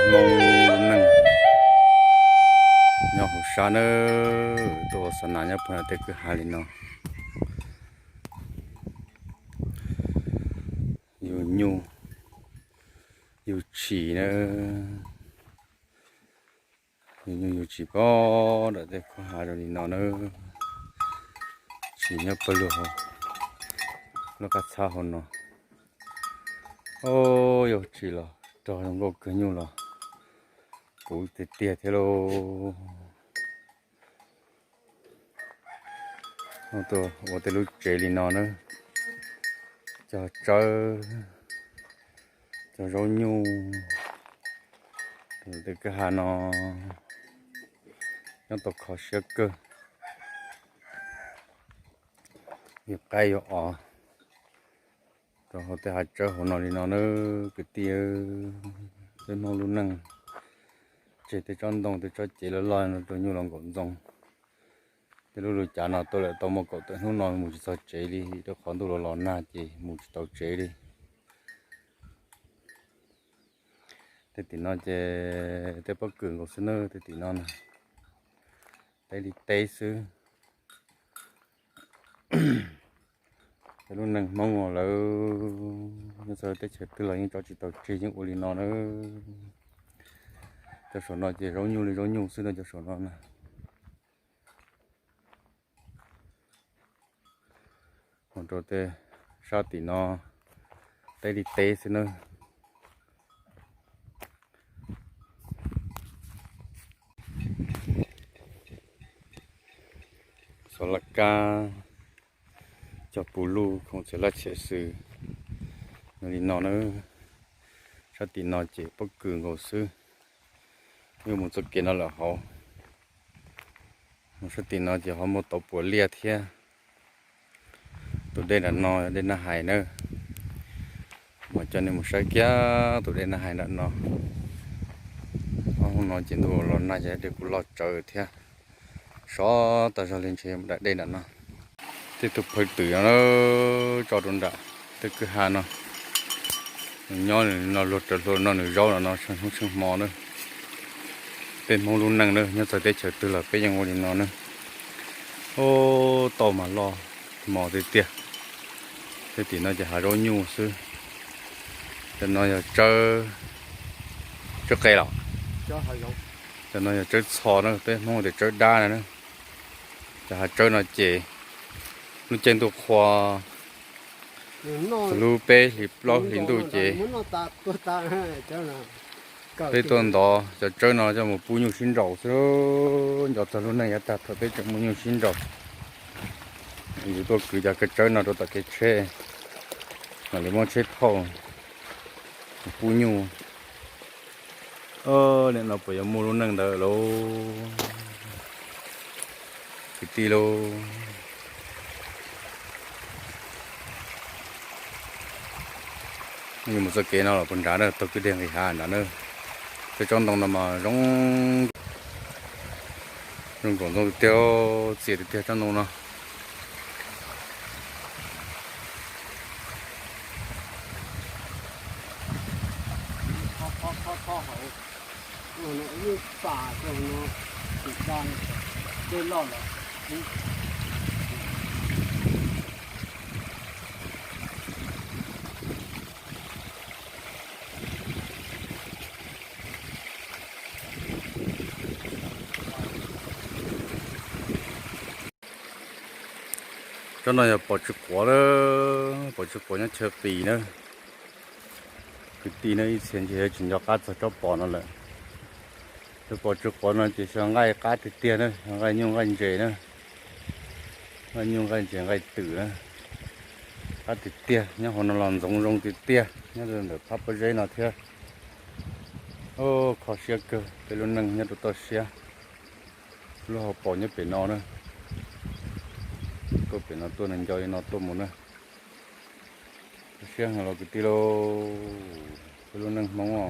Hmoob neej nyob hauv sab nawb, tuaj ua xa nas nyob puag nram tej kwj ha li no. Yug nyuj yug tshis na, yug nyuj yug tshis pog nram tej kwj ha zoo li no na. Tshis nyob pawg lug hauv lub qab txhab hauv no. Yog tshis los rog zoo nkauj kawg, nyuj los puv tiag tiag thiab lauj. Tuaj ua tej lub tsev li no na, cog tsawb, cog zaub nyuj, tej kwj ha no nyob tau kho siab kawg. Yog qaib yog os rau hauv tej hav tsawb hauv no li no na kwv tij. Peb Hmoob lub neej tseg tej tsob ntoo tej tsob cev loj loj no rau nyuj los nkaum ntxoo. Tej lub lus cav no tuaj lawm tau muaj kaum tawm hnub no mus tsis txog tsev li, rau qhov ntuj los los nag ces mus tsis tau tsev li. Tej tim no ces tej pob kws nkaus xwb na, tej tim no na, teb li teb xwb. Tej lub neej Hmoob lawv nyob txog teb chaws twg los yeej tso tsis tau tseg, yeej ua li no na. Cov saum no ces zaub nyuj li zaub nyuj xwb na, cov saum no na. Mus rau tej sab tim no teb li teb xwb na. Xov laj kab, cog puv luj, khoom txiav laj txiav xwm li no na. Sab tim no ces pob kws nkaus xwb. Yuav mus txoj kev no lawm hauv. Mus sab tim no ces ho muaj tauv puas liaj thiab. Tus dej nram no dej Naj Hais na. Mas coj nej mus saib kiag tus dej Naj Hais nram no. Ob hnub no ces ntuj los nag ces dej kuj loj tsawv thiab. Sov tag zog li ntshe mus dam dej nram no. Tej tug phawj twm no tso rau nram tej kwj ha no. Nws nyob no luag raws hlua no nws zaub no no tsheej hnub tsheej hmo na. Peb Hmoob lub neej na nyob txog teb chaws twg los peb yeej ua li no na. Ub, tauj mas loj hmo tiag tiag. Tej tim no ces hav zaub nyuj xwb. Cov no yog tsawb, tsawb qe los? Cov no yog tsawb txho na, peb Hmoob tias tsawb dab na. Cov hav tsawb no ces lub caij ntuj qhua, lub peb hlis plaub hlis ntuj ces peb tuaj ntov cov tsawb no coj mus pub nyuj sib nraus xwb. Nco txog lub neej yav tag thaum peb tseem muaj nyuj sib nraus, yus tuaj kwv cov kawg tsawb no rau tom kev tsheb, mam li muab tsheb thauj mus pub nyuj. Nim no puas yuav muaj lub neej ntawd lauj, kwv tij lauj? Yus mus txoj kev no los puas nrad na, taug kwj deg nqis hav nrad na. Tej tsob ntoo no mas zoo, zoo nkaum ntoo tiag, txias tiag tiag tsob ntoo no. Tsob no yog pom tsw quav, pom tsw quav nyob chaw qis na. Kwv tij na, ib txhia ntshe yuav tsis nco qab txog tsob pom no lawm. Tsob pom tsw quav no ces yog nqaij qab tiag tiag na, yog nqaij nyuj nqaij ntses na, nqaij nyuj nqaij ntses nqaij twm na. Qab tiag tiag, nyob hauv no los ntxoov zoo tiag tiag, nyob ntawm phab pob zeb no thiab. Kho siab kawg, peb lub neej nyob rau toj siab. Lub hauv paus nyob pem no na, tuaj pem no tuaj nws nco li no tuaj mus na. Kho siab heev los kwv tij lauj, peb lub neej Hmoob os.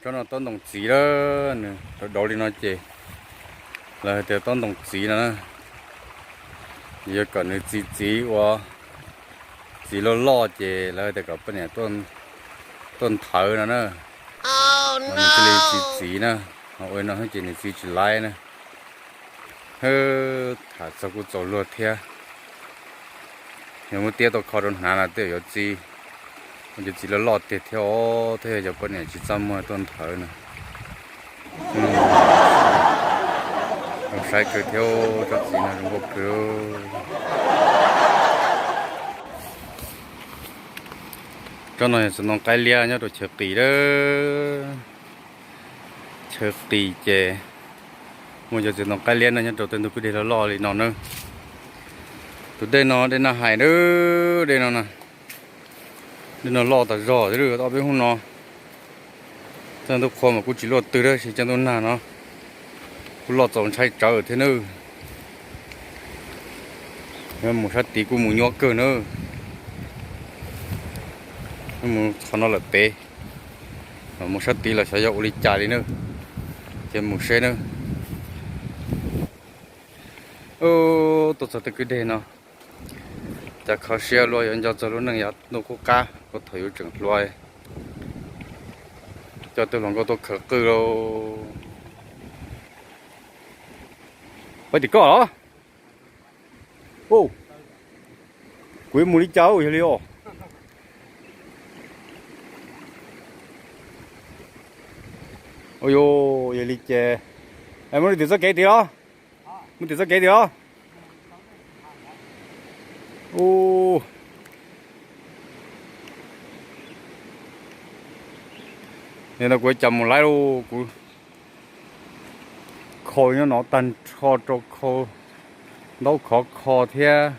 Tsob no tob ntoos txiv lawm, nws dauv dauv li no ces lawv hais tias tob ntoos txiv no na. Yuav kom nws txi txiv ua txiv loj loj ces lawv hais tias kom poj niam tuaj tuaj nthawv no na. Nws thiaj li tsis txiv na, ua li no ces nws txiv tsis laib na. Hwb, tham txog kuj txaus luag thiab. Yog muab tiab tau kho rau hnav no tej yuav txiv, cov txiv loj loj tiag thiab os, thiab yog cov poj niam tsis txaj muag tuaj nthawv na. Zoo saib kawg thiab, tsob txiv no zoo nkauj kawg. Tsob no yog txiv ntoo qaib liab nyob rau chaw qis lawm. Chaw qis ces muaj cov txiv ntoo qaib liab no nyob rau tej ntug kwj deg loj loj li no na. Tus dej no dej Naj Hais na, dej no na, dej no loj tas zog thiab, ob peb hnub no coj ntuj qhua mas kuj tsis luaj twg tab sis coj ntuj nag no kuj loj txaus ntshai tsawv thiab nawb. Mus sab tid kuj mus nyuaj kawg na. Mus qhov no lawm pem, mus sab tid los xyov yog ua li cas li na. Ces mus seb na. Tuaj txog tej kwj deg no, cas kho siab luaj, yuav nco txog lub neej yav ntuj qub qab kuj thaum yus tseem hluas, coj tej hluas nkauj tuaj khawv qwj lauj. Pab tim koj los? Kuv mus li cas yog li os? Ua yog li ces mus li tim txoj kev tim los? Mus tim txoj kev tim los? Nim no kuv cas mus lawm lauj, kuv khau nyob no tag nrho rau khau ntaub khov kho thiab,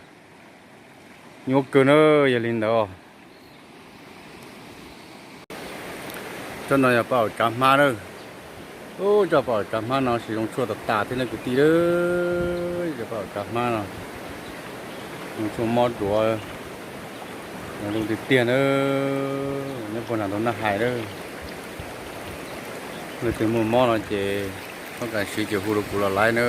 nyuaj kawg na. Yog li ntawd, tsob no yog paj aum tsav hmab na. Ub, tsob paj aum tsav hmab no sis zoo tshuaj tas tas thiab ne kwv tij. Tsob paj aum tsav hmab no zoo tshuaj mob duav, zoo tiag tiag na. Nyob puag nram ntug Naj Hais na. Leej twg muaj mob no ces txhob kam siv ces hu rau kuv los laiv na.